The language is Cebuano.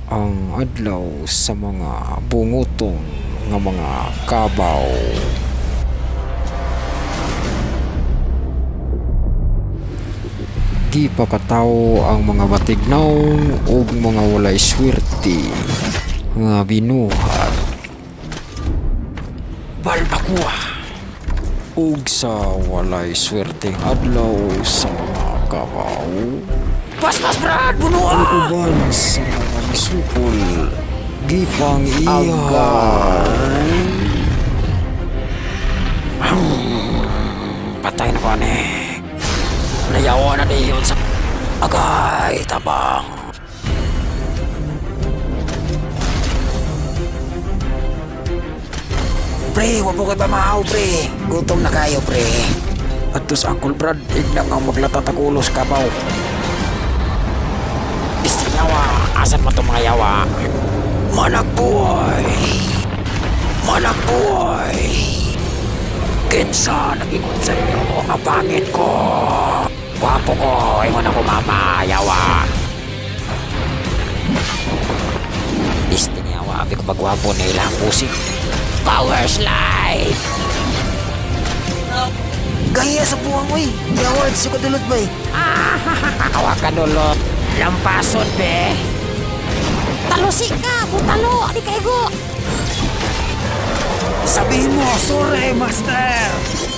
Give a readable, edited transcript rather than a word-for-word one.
Ang adlaw sa mga bunguton nga mga kabaw. Gipakatawo ang mga batignaw ug mga walay swerte nga binuhat. Balbakwa! Ug sa walay swerteng adlaw sa mga kabaw, Paspas, Brad! Bunuan! ang uban sa mga misupol gipang ihaw. Patay na ko ani. Nayawa na niyon sa agay tabang. Pre, wa po kay pamahaw, pre. Gutom na kayo, pre. Adto sa Uncle Brad, igna nga maglatatagulos kabaw. Bisting yawa, asan mo itong mga yawa? Managbuhay! Managbuhay! Kinsa nag-ingon sa inyo ang pangit ko? Gwapo ko, ingon ako mama, yawa. Bisting yawa, abi ko pagwapo na ilang pusik. Power slide! Gaya sa buwang, uy. Yawa, sa kadulot ba eh. Awa ka dulot. Lampason, be. Talusi ka, butalo, di kaigo. Sabihin mo, sorry, master!